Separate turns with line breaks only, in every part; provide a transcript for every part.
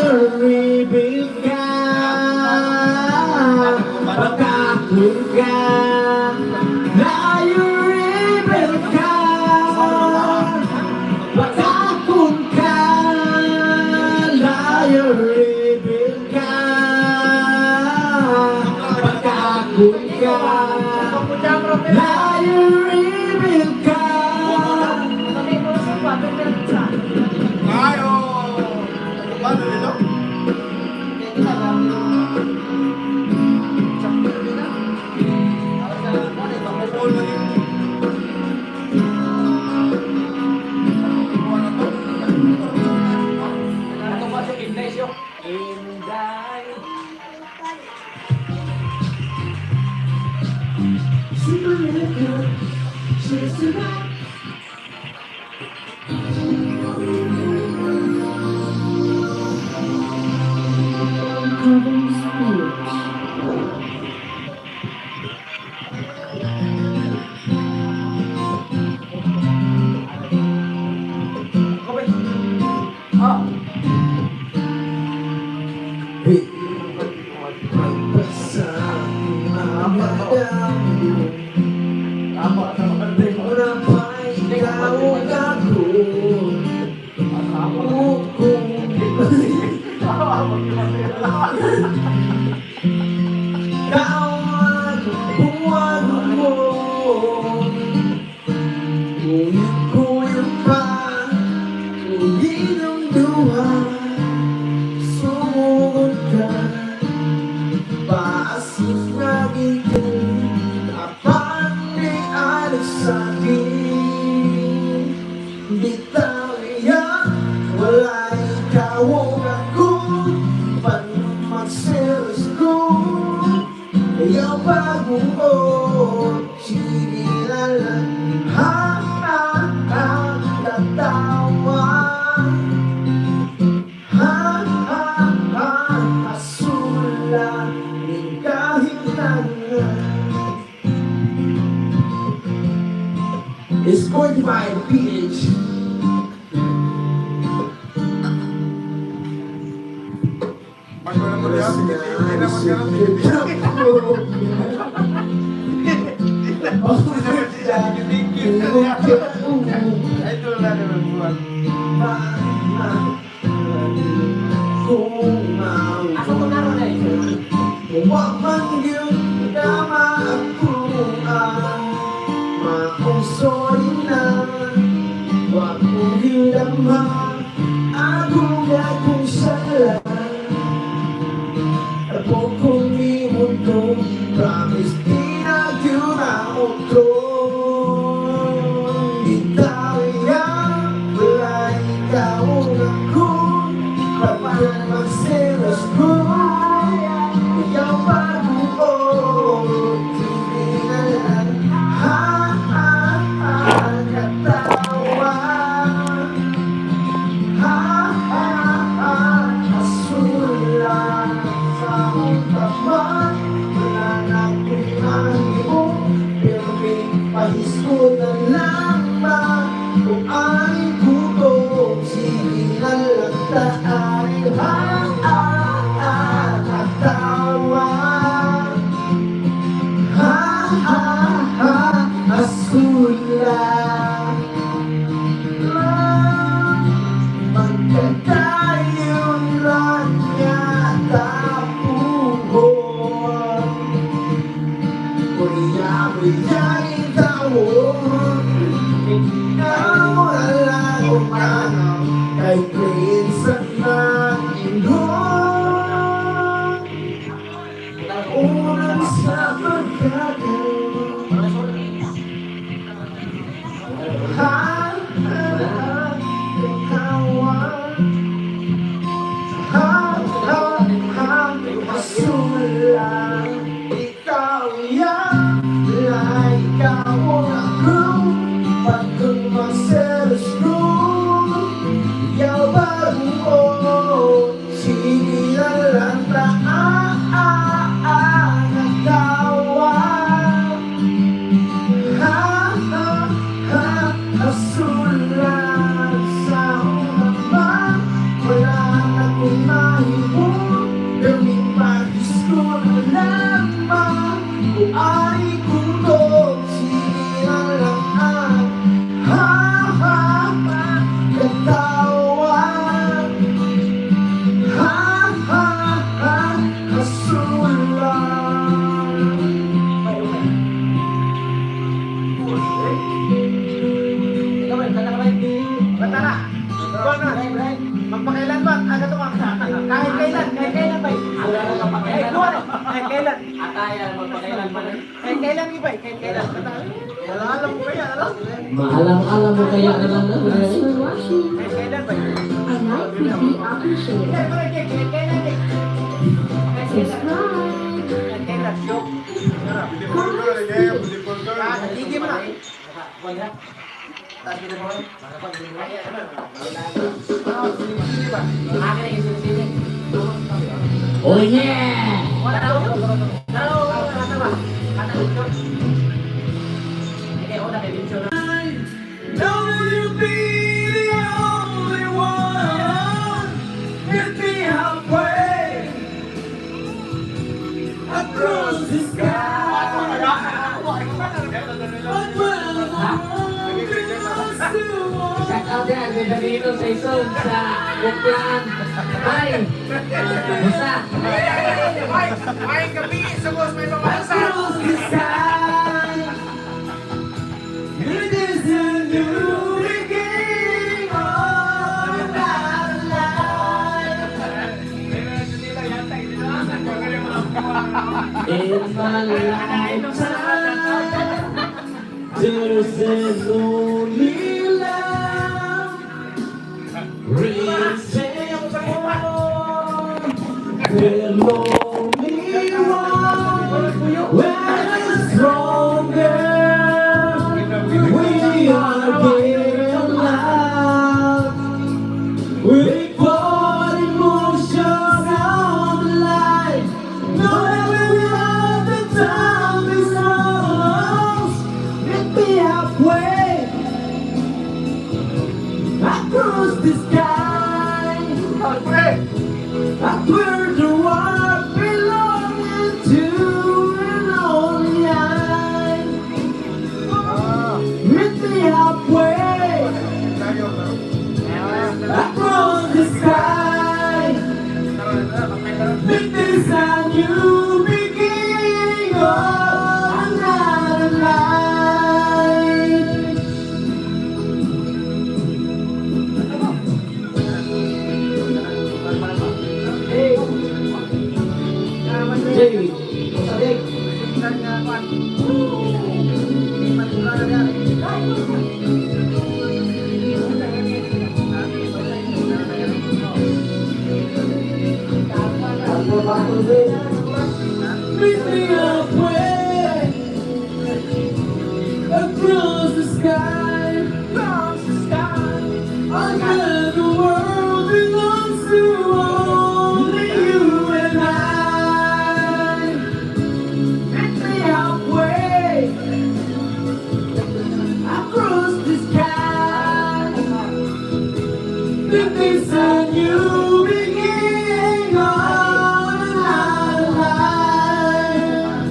Liar, ka. Pagkakun ka. Liar, ka. Pagkakun ka. Liar, ka. Pagkakun ka. Liar, ka.
Ayo. Paano nito?
Inday. Hey, pagpasa Una pa'y ikaw ako. Tawag buwag mo. Kuya-kuya pa. Uli ng duha. Sumugod ka. Paasif nagiging apan ni alis sa akin. Bitaw yan, wala ikaw ako. Pag magselos ko, ayaw baguot. Sige na lang, ha ha ha, katawa. Ha ha ha, asula, kahit na. It's 45 PH.
Asa to naron eh?
Wa man gyud na maakuan, maong sorry na. Wa ko gyud ama, ako akong sala. Ako kong imuto, promise di na gyud na otro. Bitaw yan, wala ikaw ako. Pagka magselos ko, ikaw baguot. Hindi na lang, ha ha ha, katawa. Ha ha ha, asula sa utaman. Wala na kong mahimo, pero may pahisko na lamang. Kung ay gutom, sige na lang tayo. Ha ha ha, katawa. Ha ha ha, asula. Magkatayon lang yata buhon. Kuya-kuya itawon. Ikaw alang kay Prince at Ingon. Unang sa pagkakaroon. Ha, ha, ha, katawa. Ha, ha, ha, masula. Ikaw yan, ikaw ang ako. Pagkong maselos ko, ikaw bago.
Magpakailan ba? Aga to ka. Kahit kailan, kahit kailan ba? Kahit kailan, kahit kailan.
Ataya, magpakailan pa rin.
Kahit kailan iba, kahit kailan. Wala alam mo kaya, alam.
Maalam-alam mo kaya na lang na.
Thanks for watching.
Kahit kailan ba?
A like would be appreciated.
Kahit kailan, kahit kailan.
Subscribe.
Kahit kailan, joke.
Comments below.
Ah, nagiging mo na.
Oh yeah!
Know that you'll be the only one. Meet me halfway across the sky. But when the world belongs to us,
Shout out yan kay Danilo sa Ison sa Buklaan. Hi! Musa!
Ay, gabi, subos may pamasahan.
across the sky, it is a new beginning of another life.
In my lifetime,
There's an only love written on the lonely one. When it's stronger, we are getting love. We put emotion on the line. No, we have the time is ours. Meet me halfway across the sky. Where the world belonging to and only I. Meet me halfway across the sky. Think this a new beginning of another life.
Jay, Musa Jay.
Meet me halfway across the sky, across the sky. Under the world belongs to only you and I. Meet me halfway across the sky. Think this a new beginning of another life.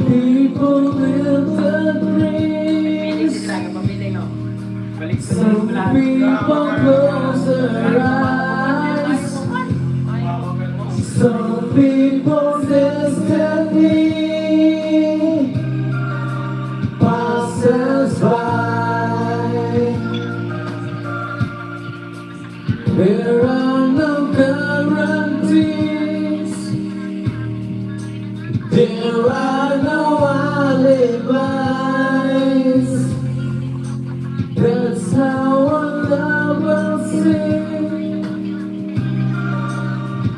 People live the dreams. Some people close their eyes. Some people destiny passes by. There are no guarantees. There are no alibis. That's how our love will sing.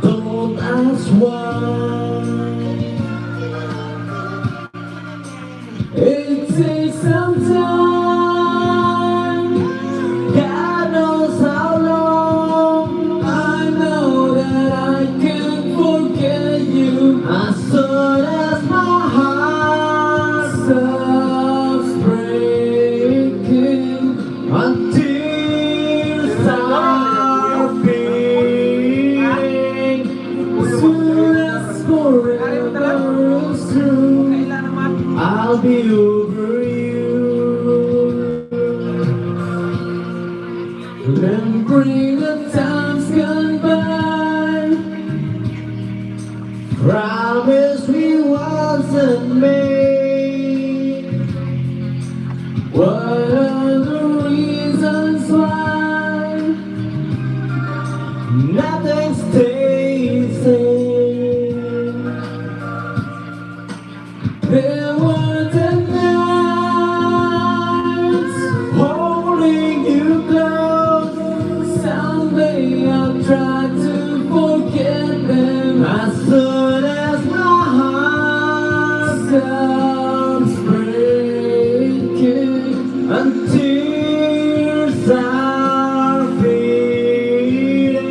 Don't ask why. It takes some time. God knows how long. I know that I can't forget you.
Ah,
I'll be over you.
Remembering the times gone by.
Promise we wasn't made.
What are the reasons why?
Nothing stays same.
There were the nights
Holding you close
Someday I'll try to forget them.
As soon as my heart
Stops breaking
and tears are fading.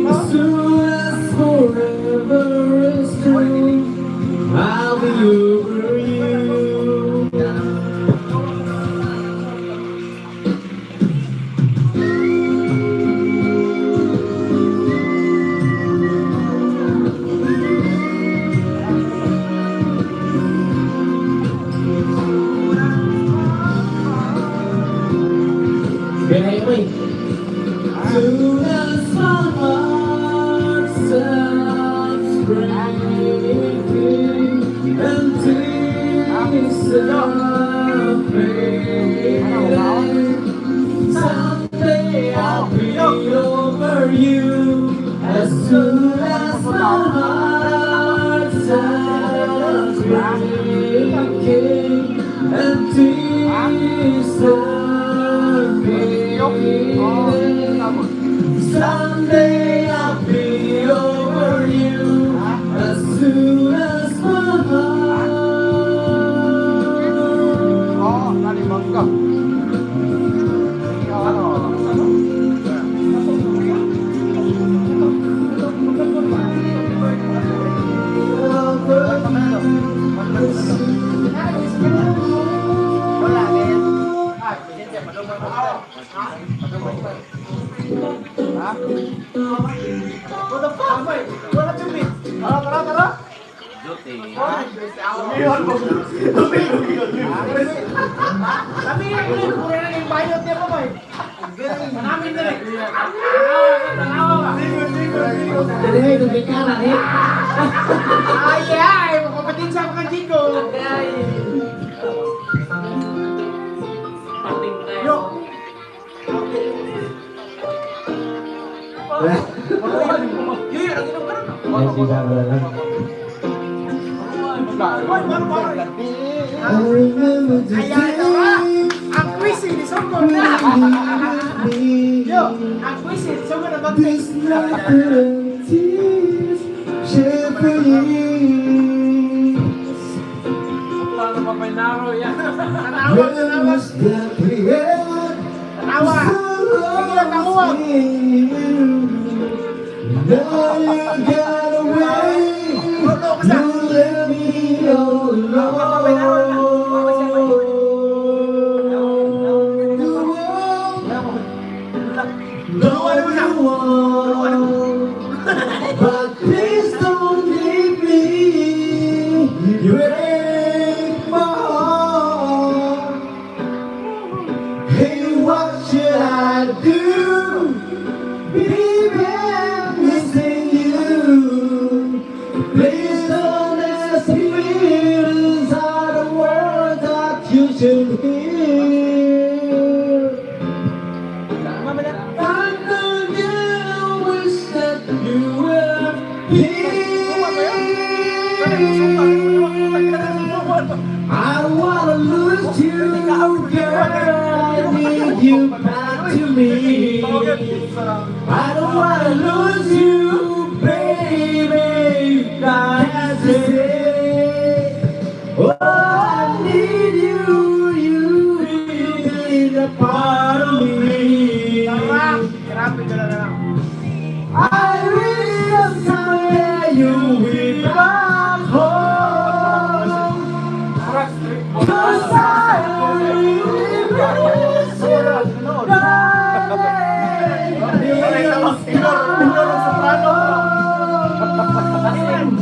as soon as forever is through,
I'll be over you.
Kaya mo eh. Soon as my heart stops breaking and tears are fading, someday I'll be over you. As soon as my heart stops breaking and tears are fading, someday I'll be over you. As soon as my heart.
Oh, nani bangka. Wala din. Ay, ha? What the fuck? Wala tubig. Tara, tara, tara. Kami yung puro na yung bayot niya pa ba eh. Namin na rin. Tanawa ba?
Dali, dali ka na eh.
Ay, ay, makapatid sa mga Chico. Yo. Yo, yo, ang inom ka rin.
Ay, sila wala lang. I remember the
Ay, ay, tara. Ang quiz eh, nisungkot na.
day.
Yo, ang quiz eh, nisungkot na bag.
This laughter and tears shed for years.
Tanawa, tanawa.
Memories that we had
Tanawa. Sige lang, tanawa.
Now you got away.
Ano, basta.
You left me all alone. The world know you want, but please don't leave me. You break my heart. Hey, what should I do? Baby, I'm missing you. Please don't ask me these are the words that you should hear. I know you wish that you were here. I don't wanna lose you, girl. I need you back to me. I don't wanna lose you, baby. Can't you see? Oh, I need you. You need a part of me.
Tara, grabe ka na lang.
I wish someday you will be back home. 'Cause I really miss you, darling. Please come home.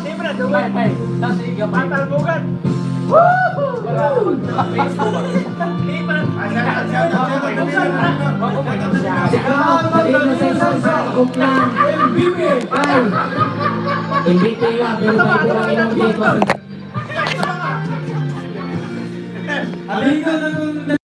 Siyempre, duwe. Patalbugan. Woohoo!
Sa kuplan.
MVP!
Ay! MVP nga, pero may buwan ilang dito.
Halika na.